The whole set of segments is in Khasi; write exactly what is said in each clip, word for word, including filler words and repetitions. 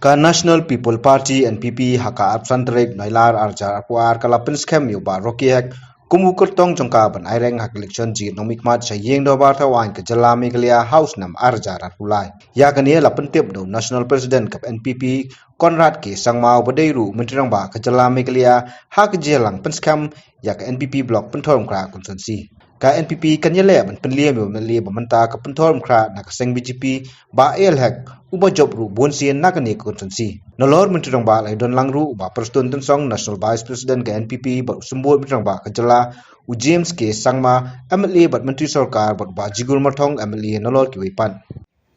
Ka National People Party, N P P, ha ka arphew san tarik Nailar arhajar arphew ar ka la pynskhem ïa u Bah Rocky Hek kum u kyrtong jong ka ban aireng ha ka election jingit nongmihkhmat sha ïing dorbar thaw aiñ ka jylla Meghalaya ha u snem arhajar arphew lai. Ïa kane la pyntip da u National President ka N P P, Conrad K Sangma, uba dei ruh u Myntri Rangbah ka jylla Meghalaya, ha ka jingïalang pynskhem ïa ka N P P Block Pynthorumkhrah Constituency. Ka N P P kan ïaleh ban pynliem ïa u M L A ba mynta ka Pynthorumkhrah na ka seng B J P, Bah A L Hek, uba jop ruh bun sien na kane ka constituency. Nalor Myntri Rangbah la ïadon lang ruh u Bah Prestone Tynsong, National Vice President ka N P P, bad u Symbud Myntri Rangbah ka jylla, u James K Sangma, M L A bad Myntri Sorkar, bad u Bah Jigur Marthong, M L A, nalor kiwei pat.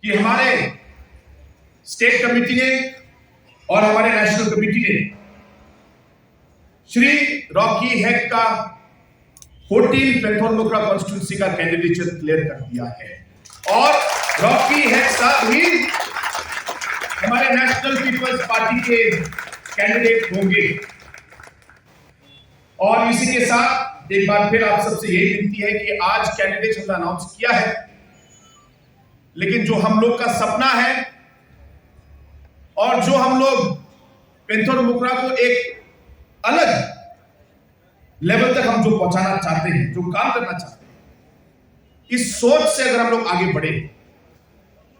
कि हमारे स्टेट कमेटी ने और हमारे नेशनल कमेटी ने श्री रॉकी हेक का फोर्टीन पैंथोरमुखड़ा कॉन्स्टिट्यूंसी का कैंडिडेचर क्लियर कर दिया है और रॉकी हेक साहब ही हमारे नेशनल पीपल्स पार्टी के कैंडिडेट होंगे। और इसी के साथ एक बार फिर आप सबसे यही विनती है कि आज कैंडिडेट हमने अनाउंस किया है, लेकिन जो हम लोग का सपना है और जो हम लोग पैंथोरमुखड़ा को एक अलग लेवल तक हम जो पहुंचाना चाहते हैं, जो काम करना चाहते हैं, इस सोच से अगर हम लोग आगे बढ़े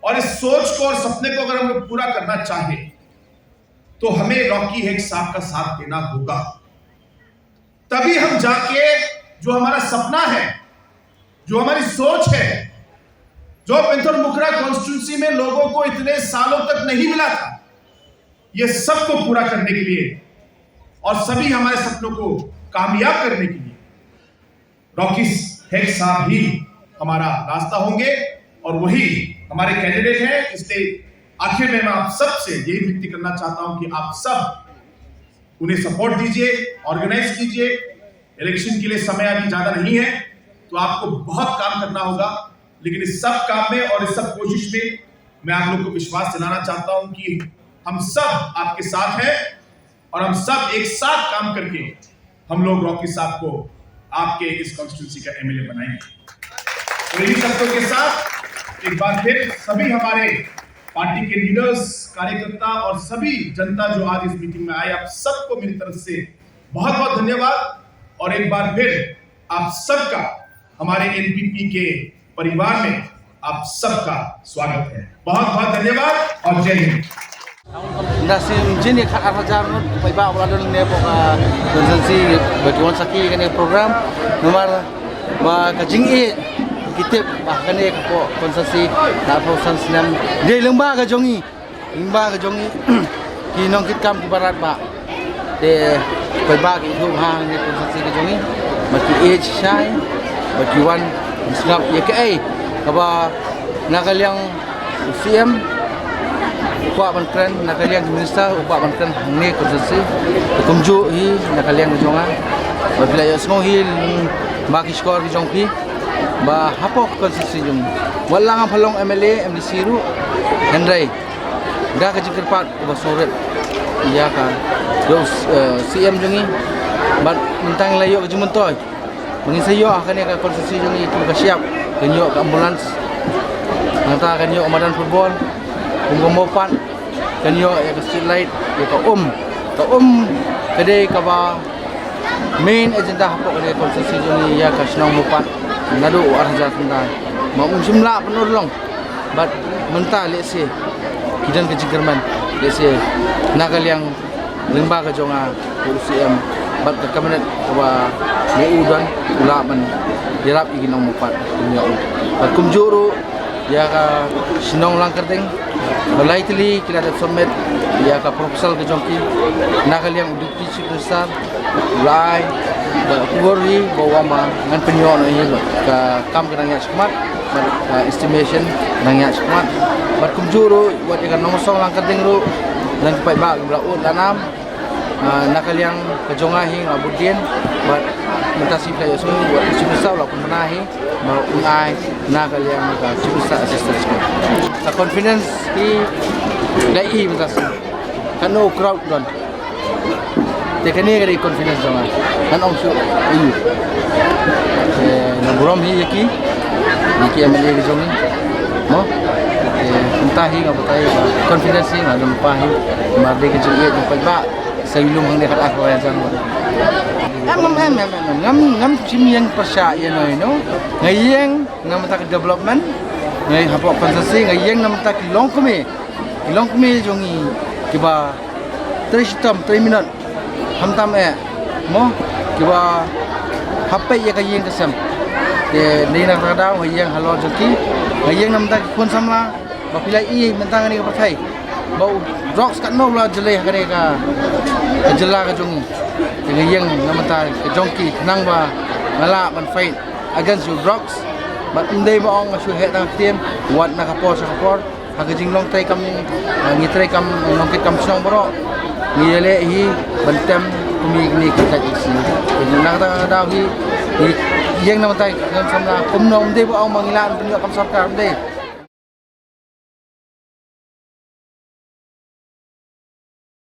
और इस सोच को और सपने को अगर हम लोग पूरा करना चाहें, तो हमें रॉकी हेक साहब का साथ देना होगा। तभी हम जाके जो हमारा सपना है, जो हमारी सोच है, जो पैंथोरमुखड़ा कॉन्स्टिट्यूंसी में लोगों को इतने सालों तक नहीं मिला था, ये सबको पूरा करने के लिए और सभी हमारे सपनों को कामयाब करने के लिए रॉकी हेक साहब ही हमारा रास्ता होंगे और वही हमारे कैंडिडेट हैं। इसलिए आखिर में मैं आप सबसे यही विनती करना चाहता हूं कि आप सब उन्हें सपोर्ट दीजिए, ऑर्गेनाइज कीजिए। इलेक्शन के लिए समय अभी ज्यादा नहीं है, तो आपको बहुत काम करना होगा, लेकिन इस सब काम में और इस सब कोशिश में मैं आप लोग को विश्वास दिलाना चाहता हूं कि हम सब आपके साथ हैं और हम सब एक साथ काम करके हम लोग रॉकी साहब को आपके इस कॉन्स्टिट्यूंसी का एमएलए बनाएंगे। तो इन्हीं शब्दों के साथ एक बार फिर सभी हमारे पार्टी के लीडर्स, कार्यकर्ता और सभी जनता जो आज इस मीटिंग में आए, आप सबको मेरी तरफ से बहुत बहुत धन्यवाद और एक बार फिर आप सबका हमारे एनपीपी के परिवार में आप सबका स्वागत है। बहुत बहुत धन्यवाद और जय हिंद। Nda sim jin ïa khat ar hajar ngut paidbah ba la don ne pok ka constituency ba ki wan sakhi kane program. Namar ba ka jingïeit ki tip ba kane ka pok constituency na pok san snem dei lyngba ka jong i. Lyngba ka jong i ki nongkitkam ki barat ba te paidbah ki ithuh ha ngi constituency ka jong i ba ki ïeit shai ba ki wan sngap ïa kaei kaba na ka liang u C M u kwah ban kren, na ka liang minister u kwah ban kren hangne constituency. Kumjuh hi na ka liang ka jong nga ba phi la ïohsngew hi lyngba ki shkor ki jong phi ba hapoh constituency jong wat la ngam phalong M L A M D C ruh hynrei da ka jingkyrpad uba sngewrit ïa ka ïa u, eh, C M jong ngi. Bad mynta ngi la ïoh ka jingmyntoi ba ngin sa ïoh ha kane ka constituency jong ngi kum ka shyiap, kan ïoh ka ambulance, nangta kan ïoh ka madan football, kum ka Mawpat kan ïoh ïa ka street light, ïa ka um, ka um ka dei kaba main agenda hapoh kane ka constituency jong ngi ïa ka shnong Mawpat naduh u ar hajar khyndai. Ma um shym lah ban urlong. Bad mynta lehse ki don ka jingkyrmen lehse na ka liang lyngba ka jong nga u C M bad ka cabinet kaba me u don u lah ban ïarap ïa ki nong Mawpat kum ïa u. Bad kumjuh ruh ïa ka shnong Langkyrding ba lai tylli ki la dep submit ïa ka proposal ka jong ki na ka liang u Deputy Chief Minister. Lai ba khubor hi ba wan ba ngan pynïoh noh hi ba ka kam ka dang ïaid shakhmat, ba ka estimation dang ïaid shakhmat. Bad kumjuh ruh wat ïa ka nongshong Langkyrding ruh ngan pynpaw ba la ut la nam. Ah, na ka liang ka jong nga hi nga bud dien bad mynta shi phi la ïohsngew wat ka shi pisa la pynmana hi ba un ai na ka liang ka shi pisa assistance. Ka confidence hi la i mynta shi ka no crowd don. Te kane ka dei confidence jong nga. Ngan ong shuh ïa u. Te nga burom hi ïa ki, ïa ki M L A ki jong ngi. Mo? Te kum Ta hi nga batai ba confidence hi nga dum pa hi. Mar de ka jingïeit jong paidbah. Sa ïalum hangne kata ka la jang ba. Em em em em em ngam ngam shim ïeng pyrshah ïa no ïa no. Nga ïeng na bynta ka development. Nga ïeng hapoh constituency nga ïeng na bynta ki longkmie. Ki longkmie jong ngi kiba trei shitom trei minot. Khamtam eh mo kiba hap peit ïa ka ïing ka sem. Te dei na kata ka daw nga ïeng halor jong ki. Nga ïeng na bynta ki khun samla. Ba phi la i mynta kane ka pyrthei ba u drugs katno ba la jlei ha kane ka, ka jylla ka jong ngi. Te nga ïeng na bynta ka jong ki khnang ba nga lah ban fight against u drugs. Bad ym dei ba ong nga shu heh tang ktien, wat na ka por sha ka por ha ka jinglong trei kam, ha ngi trei kam nongkit kam shnong baroh. Ngi ïaleh hi ban tem kum ïa kine ki jait ki sngi. Te na kata ka daw hi ngi ïeng na bynta ki khun samla, kumno, ym dei ba ong ba ngi lah ban pynïoh kam sorkar, ym dei.